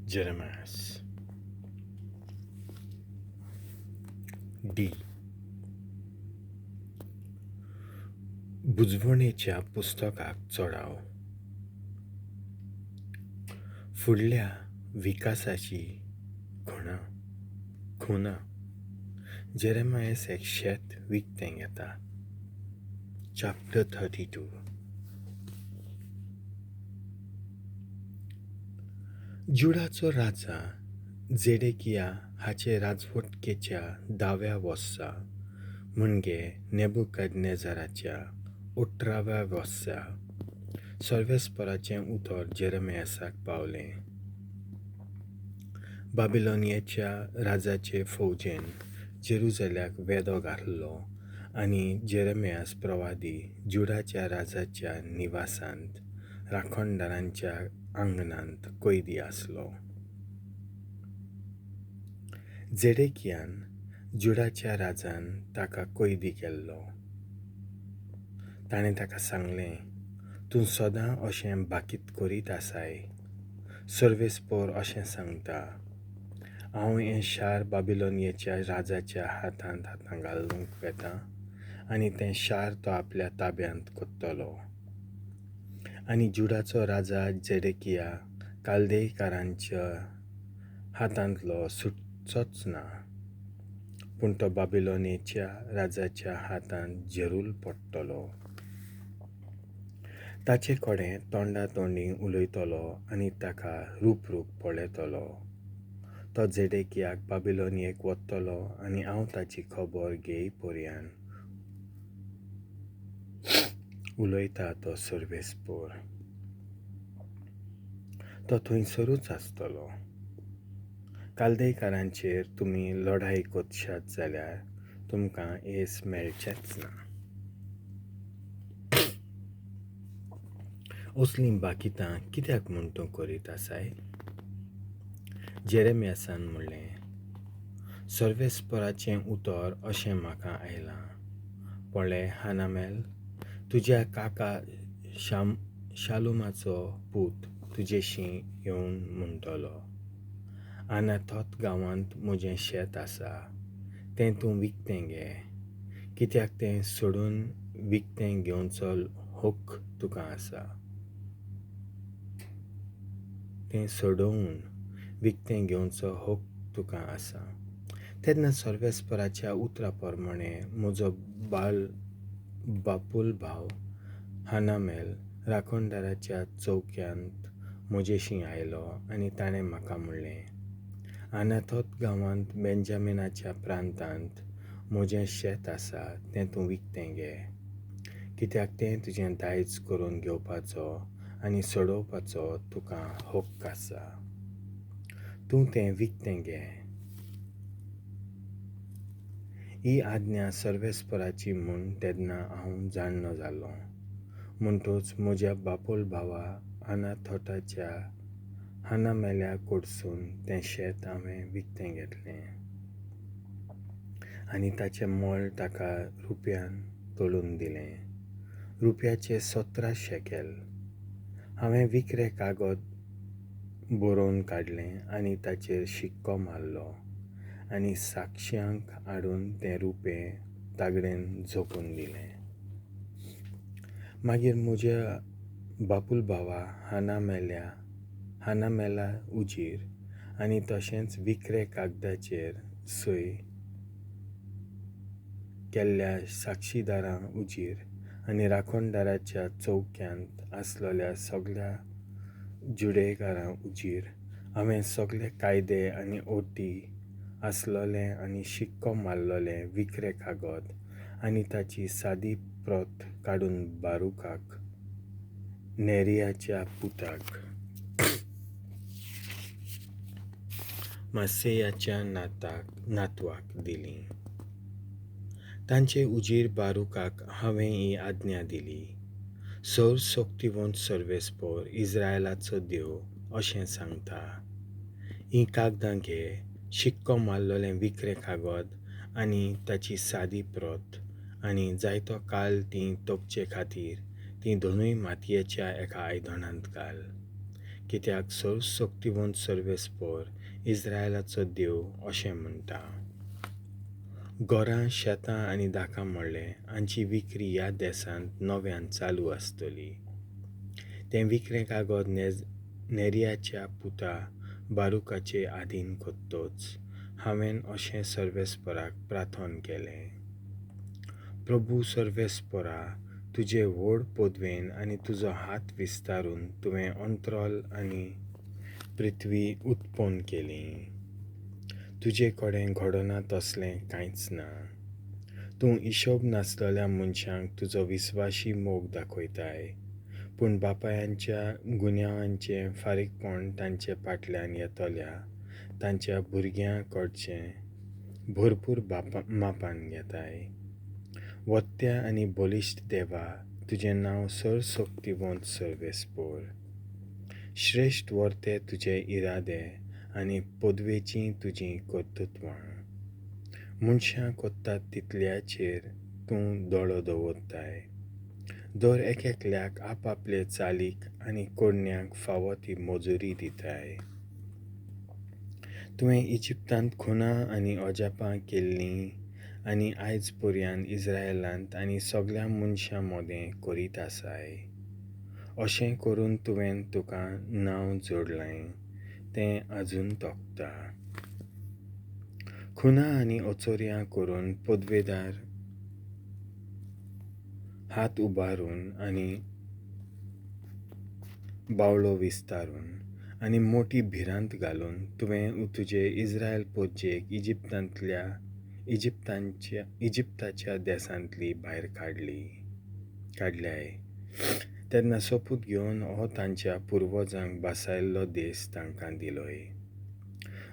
जेरेमायस. D. बुजवणेच्या पुस्तकाक चडाव. फुडल्या विकासाची खुणा. जेरेमायस एक शेत विकतें घेता. चॅप्टर 32. जुडाचो राजा झेडेकिया हाचे राजवटकेच्या 10व्या वर्सा, म्हणजे नेबुकदनेझराच्या 18व्या वर्सा, सर्वेस्पराचें उतर जेरेमियासाक पावलें. बाबिलोनियेच्या राजाचे फौजेन जेरुजल्याक वेदो घातलो आनी जेरेमियास प्रवादी जुडाच्या राजाच्या निवासांत राखणदारांच्या आंगणांत कैदी आसलो. झेडेकियान जुडाच्या राजान ताका कैदी केल्लो. ताणें ताका सांगलें, तूं सदां अशें बाकीत करीत आसाय. सर्वेस्पोर अशें सांगता, हांव हें शार बाबिलोनियेच्या राजाच्या हातांत हातां घालूंक वेता आनी तें शार तो आपल्या ताब्यांत कोत्तलो. आनी जुडाचो राजा झेडेकिया कालदेयकारांच्या हातांतलो सुटचोच ना, पूण तो बाबिलोनियेच्या राजाच्या हातांत झेरूल पडटलो. ताचे कडेन तोंडा तोंडी उलयतलो आनी ताका रूपरूप पळयतलो. तो झेडेकियाक बाबिलोनियेक वतलो आनी हांव ताची खबर घेय पर्यान उलयता तो सर्वेस्पोर. तो थंयसरूच आसतलो. कालदेयकारांचेर तुमी लढाई कोतशात जाल्यार तुमकां येस मेळचेंच ना. असलीं बाकितां कित्याक म्हूण तूं करीत आसाय? जेरेमियासान म्हणलें, सर्वेस्पराचें उतर अशें म्हाका आयलां, पळय हानामेल, तुज्या काका शालुमाचो पूत तुजेशी येवन म्हणटलो, आनाथोत गांवांत म्हजें शेत आसा, तें तूं विकतें घे. कित्याक तें सोडून विकतें घेवचो हक्क तुका आसा. तें सोडोवन विकतें घेवचो हक्क तुका आसा. तेन्ना सर्वेस्पराच्या उतरा प्रमाणें म्हजो बापूल भाव हानामेल राखणदाराच्या चौक्यांत म्हजेशी आयलो आनी ताणें म्हाका म्हणलें, आनाथोत गांवांत बेंजामिनाच्या प्रांतांत म्हजें शेत आसा, तें तूं विकतें घे. कित्याक तें तुजें दायज करून घेवपाचो आनी सोडोवपाचो तुका हक्क आसा. तूं तें विकतें घे. ही आज्ञा सर्वेस्पराची म्हूण तेन्ना हांव जाण्ण जालों. म्हणटच म्हज्या बापोल भावा आनाथोटाच्या हानामेल्या कडसून तें शेत हांवें विकतें घेतलें आनी ताचें मोल ताका रुपयान तोलून दिलें, रुपयाचे 17 शेकेल. हांवें विकरें कागद बरोवन काडलें आनी ताचेर शिक्को मारलो आनी साक्षांक हाडून तें रुपें तागडेन झोकून दिलें. मागीर म्हज्या बापूल भावा हानामेला उजीर आनी तशेंच विकरे कागदाचेर सय केल्ल्या साक्षीदारां उजीर आनी राखणदाराच्या चौक्यांत आसलेल्या सगळ्या जुडेकारां उजीर हांवें सगळे कायदे आनी ओटी आसलेलें आनी शिक्को मारलेलें विकरें कागद आनी ताची सादी प्रत काडून बारुकाक, नेरियाच्या पुताक, मासेयाच्या नातवाक दिली. तांचे उजीर बारुकाक हांवें ही आज्ञा दिली, सर्वशक्तिवंत सर्वेस्पोर इस्रायलाचो देव अशें सांगता, हीं कागदां घे, शिक्को मारलेलें विकरें कागद आनी ताची सादी प्रत आनी जायतो काल तीं तगचे खातीर तीं दोनूय मातयेच्या एका आयदनांत घाल. कित्याक सर्वशक्तिवंत सर्वेस्पोर, इस्रायलाचो देव अशें म्हणटा, घरां, शेतां आनी दाकां मळें हांची विक्री ह्या देसांत नव्यान चालू आसतली. तें विकरें कागद नेरियाच्या पुता बारुकाचे आदीन कोत्तोच हांवें अशें सर्वेस्पराक प्रार्थन केलें, प्रभू सर्वेस्परा, तुजे व्हड पदवेन आनी तुजो हात विस्तारून तुवें अंतरल आनी पृथ्वी उत्पन्न केली. तुजे कडेन घडना तसलें कांयच ना. तूं हिशोब नासलेल्या मनशांक तुजो विस्वाशी मोग दाखयताय, पूण बापायांच्या गुन्यांवांचें फारीकपण तांचे फाटल्यान येतल्या तांच्या भुरग्यां कडचें भरपूर मापान घेताय. वत्या आनी बलिश्ट देवा, तुजें नांव सर्वशक्तिवंत सर्वेस्पोर. श्रेश्ठ वर्ते तुजे इरादे आनी पदवेचीं तुजीं कर्तृत्वां. मनशां कोत्तात तितल्याचेर तूं दोळो दवरताय. दर एकल्याक आपआपले चालीक आनी करण्यांक फावो ती मजुरी दिताय. तुवें इजिप्तांत खुनां आनी अजापां केल्लीं आनी आयज पर्यंत इस्रायलांत आनी सगळ्या मनशां मदें करीत आसाय. अशें करून तुवें तुका नांव जोडलें तें आजून तोखता. खुनां आनी अचोर्यां करून पदवेदार हात उबारून आनी बावलो विस्तारून आनी मोटी भिरांत घालून तुवें तुजे इस्रायल पोरजेक इजिप्ताच्या देसांतली भायर काडल्याय. तेन्ना सोपूत घेवन हो तांच्या पुर्वजांक भासायल्लो देश तांकां दिलोय.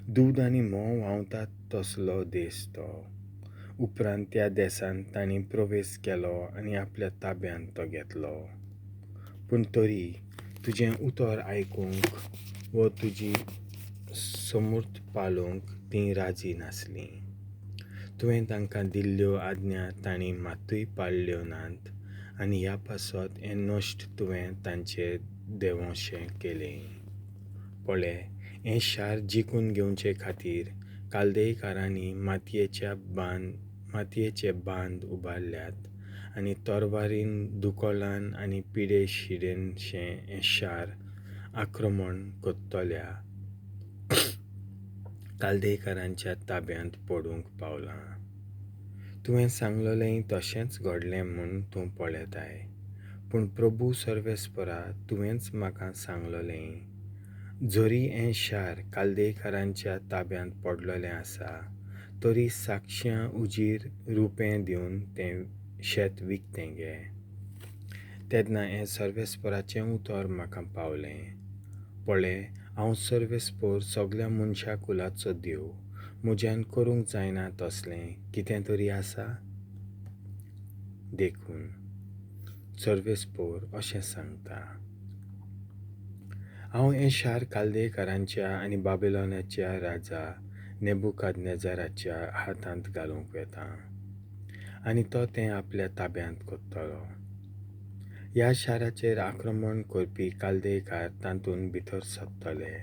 दूद आनी म्होंव व्हांवतात तसलो देश तो. उपरांत त्या देसांत तांणी प्रवेश केलो आनी आपल्या ताब्यांत तो घेतलो. पूण तरी तुजें उतर आयकूंक वो तुजी समूर्त पालोवंक तीं राजी नासलीं. तुवें तांकां दिल्ल्यो आज्ञा तांणी मात्तूय पाळ्ळ्यो नात आनी ह्या पासत हें नश्ट तुवें तांचेर देंवोशें केलें. पळय, हें शार जिखून घेवचे खातीर कालदेयकारांनी मातयेचे बांद उबारल्यात आनी तरवारीन, दुकोळान आनी पिडे शिडेनशें हें शार आक्रमण करतल्या कालदेयकारांच्या ताब्यांत पडूंक पावलां. तुवें सांगलेलें तशेंच घडलें म्हूण तूं पळयताय. पूण प्रभू सर्वेस्परा, तुवेंच म्हाका सांगलेलें, जरी हें शार कालदेयकारांच्या ताब्यांत पडलेलें आसा तरी साक्षां उजीर रुपें दिवन तें शेत विकतें घे. तेन्ना हें सर्वेस्पराचें उतर म्हाका पावलें, पळय, हांव सर्वेस्पोर सगळ्या मनशा कुलाचो देव. म्हज्यान करूंक जायना तसलें कितें तरी आसा? देखून सर्वेस्पोर अशें सांगता, हांव हें शार कालदेयकारांच्या आनी बाबिलोनाच्या राजा नेबुकादनेजराच्या हातांत घालूंक वेता आनी तो तें आपल्या ताब्यांत करतलो. ह्या शाराचेर आक्रमण करपी कालदेयकार तातूंत भितर सरतले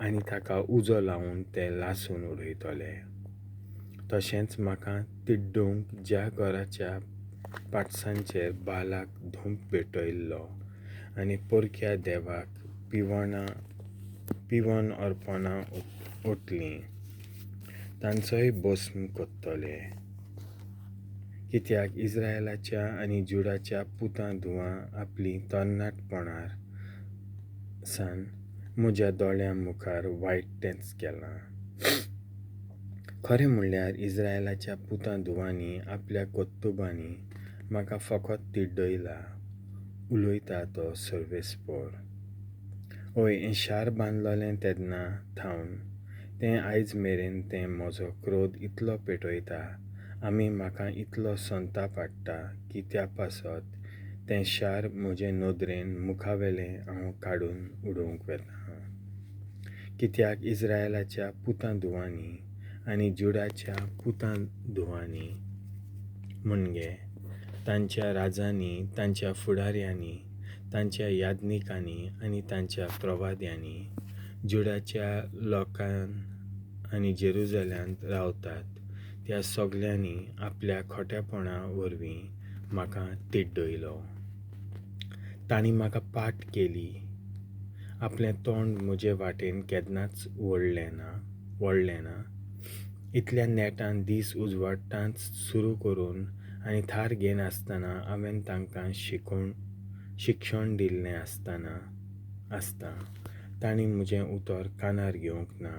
आनी ताका उजो लावन ते लासून उडयतले. तशेंच म्हाका तिड्डूंक ज्या घराच्या पाटसांचेर बालाक धूप पेटयल्लो आनी परक्या देवाक पिवन अर्पणां ओतलीं तांचोय भस्म करतले. कित्याक इस्रायलाच्या आनी जुडाच्या पुतां धुवां आपलीं तरणाटपणार सान म्हज्या दोळ्यां मुखार वायट तेंच केलां. खरें म्हणल्यार इस्रायलाच्या पुतां धुवांनी आपल्या कर्तुबांनी म्हाका फकत तिड्डयला, उलयता तो सर्वेस्पोर. हय, हें शार बांदलेलें तेन्ना थावन तें आयज मेरेन तें म्हजो क्रोध इतलो पेटयता आमी म्हाका इतलो संताप हाडटा की त्या पासत तें शार म्हजे नदरेन मुखावेलें हांव काडून उडोवंक वेता. कित्याक इस्रायलाच्या पुतां धुवांनी आनी जुडाच्या पुतां धुवांनी म्हणजे तांच्या राजांनी, तांच्या फुडाऱ्यांनी, तांच्या याज्ञिकांनी आनी तांच्या प्रवाद्यांनी, जुडाच्या लोकान आनी जेरुजाल्यांत रावतात त्या सगल्यांनी आपल्या खोटेपणा वरवीं म्हाका तिड्डयलो. तांणी म्हाका पाट केली, आपलें तोंड म्हजे वाटेन केन्नाच वळ्ळें ना. इतल्या नेटान दीस उजवाडटांच सुरू करून आनी थार घेनासतना हांवें तांकां शिक्षण दिल्लें आसता तांणी म्हजें उतर कानार घेवंक ना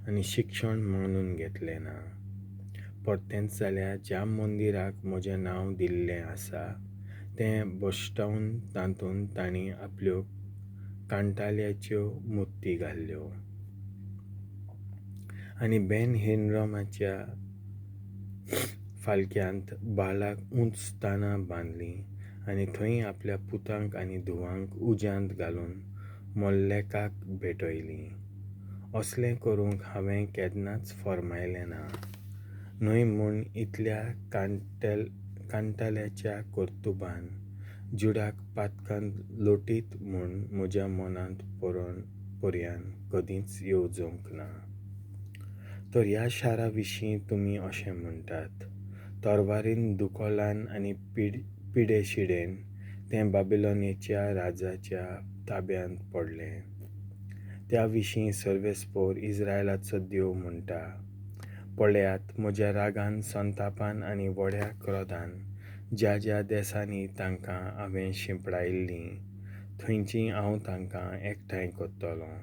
आनी शिक्षण मानून घेतलें ना. परतेंच जाल्यार ज्या मंदिराक म्हजें नांव दिल्लें आसा तें भश्टावन तातूंत तांणी आपल्यो कांटाळ्याच्यो मुर्ती घाल्ल्यो. आनी बेन हिनोमाच्या फालक्यांत बाळाक उंच स्थानां बांदलीं आनी थंय आपल्या पुतांक आनी धुवांक उज्यांत घालून मोल्लेकाक भेटयलीं. असलें करूंक हांवें केन्नाच फर्मायलें ना, न्हय म्हूण इतल्या कांटाळ्याच्या कर्तुबान जुडाक पातकांत लोटीत म्हूण म्हज्या मनांत पर्यान कदींच येवजूंक ना. तर ह्या शारा विशीं तुमी अशें म्हणटात, तरवारीन, दुकोलान आनी पिडेशिडेन तें बाबिलोनाच्या राजाच्या ताब्यांत पडलें. त्या विशीं सर्वेस्पोर इस्रायलाचो देव म्हणटा, पळयात, म्हज्या रागान, संतापान आनी व्हड्या क्रोधान ज्या ज्या देसांनी तांकां हांवें शिंपडायल्लीं थंयची हांव तांकां एकठांय करतलों.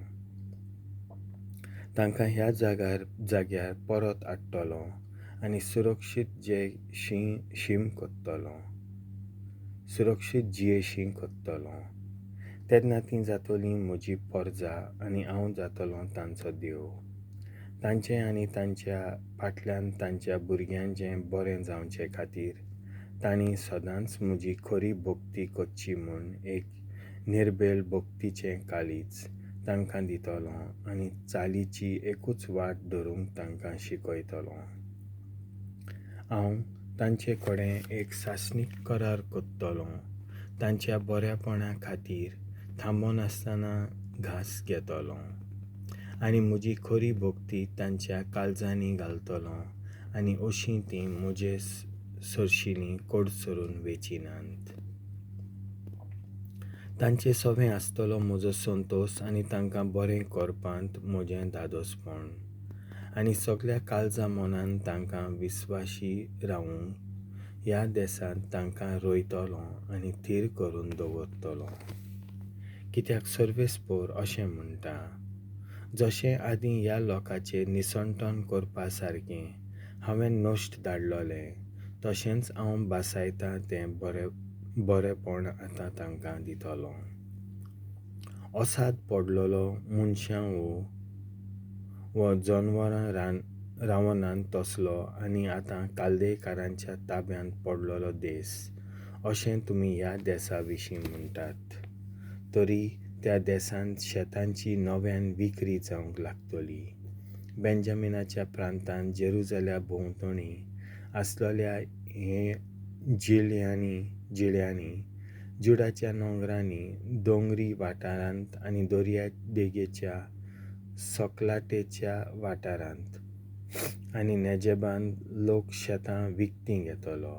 तांकां ह्या जाग्यार परत हाडटलों आनी सुरक्षीत जियेशीं करतलों. तेन्ना तीं जातलीं म्हजी परजा आनी हांव जातलों तांचो देव. तांचें आनी तांच्या फाटल्यान तांच्या भुरग्यांचें बरें जावचे खातीर तांणी सदांच म्हजी खरी भक्ती करची म्हूण एक निर्बेल भक्तीचें काळीज तांकां दितलों आनी चालीची एकूच वाट धरूंक तांकां शिकयतलों. हांव तांचे कडेन एक सासणीक करार करतलों, तांच्या बऱ्यापणा खातीर थांबनासतना घास घेतलों आनी म्हजी खरी भक्ती तांच्या काळजांनी घालतलों आनी अशीं तीं म्हजे सरशिलीं कडसरून वेचिनात. तांचे सवें आसतलो म्हजो संतोश आनी तांकां बरें करपांत म्हजें धादोसपण आनी सगल्या काळजा मनान तांकां विस्वाशी रावूंक ह्या देसांत तांकां रोयतलों आनी थीर करून दवरतलों. कित्याक सर्वेस्पोर अशें म्हणटा, जशें आदीं ह्या लोकांचेर निसंटन करपा सारकें हांवें नश्ट धाडलोलें, तशेंच हांव भासायतां तें बरेपण आतां तांकां दितलों. असाद पडलेलो मनशां वो जनवरां रावनात तसलो आनी आतां कालदेकारांच्या ताब्यांत पडलेलो देस अशें तुमी ह्या देसा विशीं म्हणटात. तरी त्या देसांत शेतांची नव्यान विक्री जावंक लागतली. बेंजामिनाच्या प्रांतांत जेरुजाल्या भोंवतणी आसलेल्या हे जिल्ल्यांनी, जुडाच्या नोंगरांनी, दोंगरी वाठारांत आनी दर्या देगेच्या सकलाटेच्या वाठारांत आनी नेजेबांत लोक शेतां विकतीं घेतलो,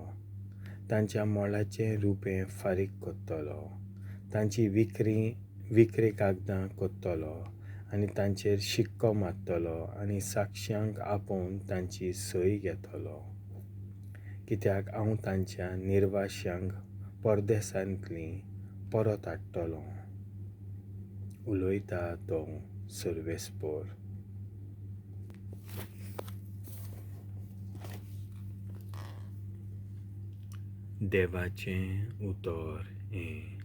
तांच्या मोलाचें रुपें फारीक करतलो, तांची विक्री कागदां करतलो आनी तांचेर शिक्को मारतलो आनी साक्षांक आपोवन तांची सय घेतलो. कित्याक हांव तांच्या निर्वाश्यांक परदेसांतलीं परत हाडटलों, उलयता तो सर्वेस्पोर. देवाचें उतर हें.